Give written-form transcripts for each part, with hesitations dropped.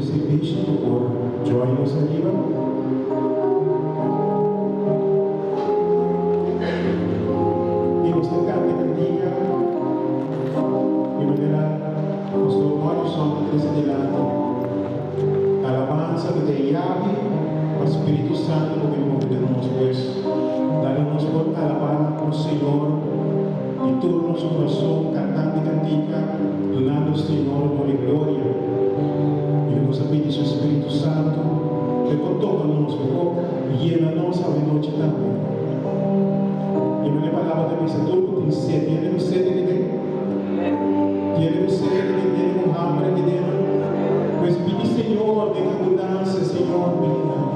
sirbishi ku por join nos ariba. I nos ta kanta kantika di manera Pastor Morrison ta trese dilanti. Alabansa ta den yabi pa Spiritu Santu por bin move den nos. Pues, laga nos por alabá nos Señor di tur nos kurason, kantando e kantika, dunando Señor honor i gloria. I ku nos a pidi Su Spiritu Santu p'e por toka nos, p'e por yena nos awenochi tambe. I manera e palabra ta bisa, tur ku tin sed, hende ku sed aki den? Tiene un sed aki den, tiene un hamber aki den. Pues pidi Señor den abundancia, Señor, bini na mi.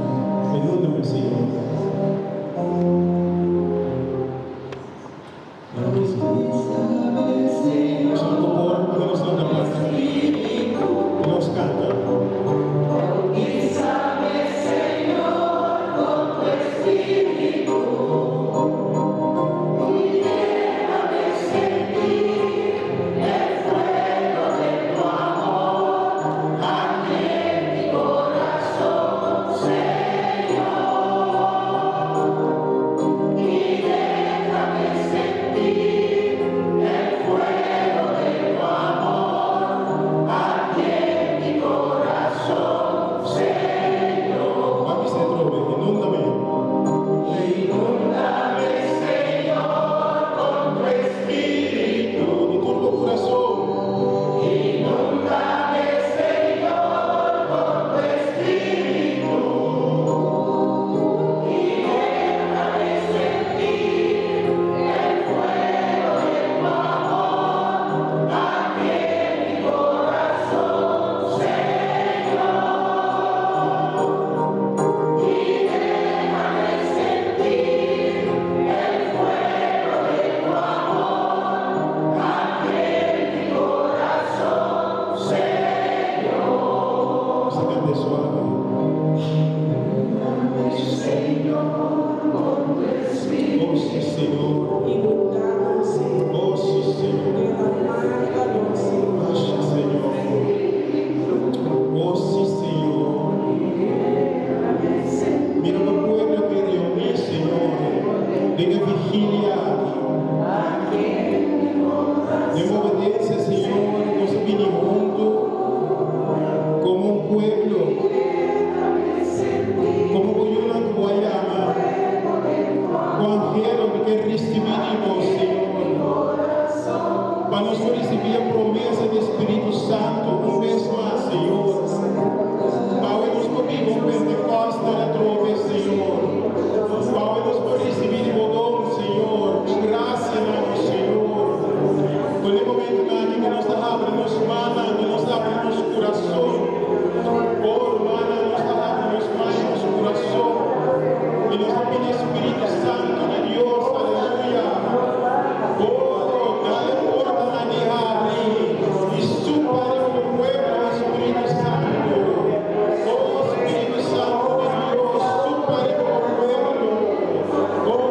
Inúndame, Señor. Nos no por, ora nos lanta planta i nos canta. Ban bisa e trobe, Inúndame. Di tur bo kurason. Nos ta canta e suave. Oh si Señor. Oh si Señor. Asha Señor. Oh si Señor. Mira bo pueblo aki reuní, Señor, den e vigilia aki. Den bo obedencia, Señor, nos a bini hunto como un pueblo, como bo yunan cu bo a yama, cu anhelo di ke ricibi di bo, Señor, pa nos por ricibi e promesa di Spiritu Santo un bes mas, Señor. Awe nos por biba un Pentecostal atrobe, Señor. Awe nos por ricibi di bo don, Señor, bo gracianan, o Señor. Con e momentonan aki cu nos ta habri nos mannan, cu nos ta habri nos curason. O rumannan, nos ta habri nos man y nos curason y nos ta pidi Spiritu Santo di Dios, aleluya. Oh, dale portanan di habri y supa riba bo pueblo, Spiritu Santo. Oh, Spiritu Santo di Dios, supa riba bo pueblo. Oh.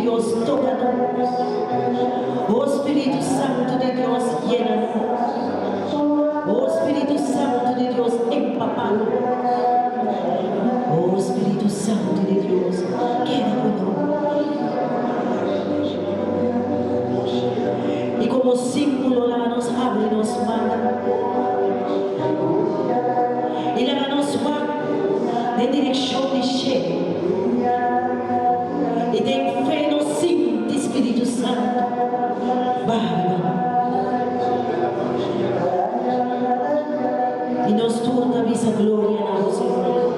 Dios, toka nos. O Spiritu Santu di Dios, yena nos. O Spiritu Santu di Dios, empapá nos. O Spiritu Santu di Dios, keda ku nos. I komo símbolo laga nos habri nos man i laga nos wak den direkshon di shelu i den fe nos sinti Spiritu Santu baha riba nos. I nos tur ta bisa gloria na bo, Señor.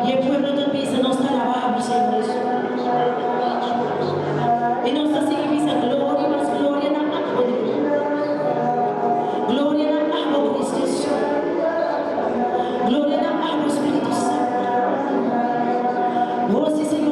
I e pueblo ta bisa, Nos ta alabá bo, Señor Hesus. I nos ta sigui bisa, Gloria, mas gloria na abo, Dios. Gloria na abo, Cristo Hesus. Gloria na abo, Spiritu Santu. Oh, si, Señor.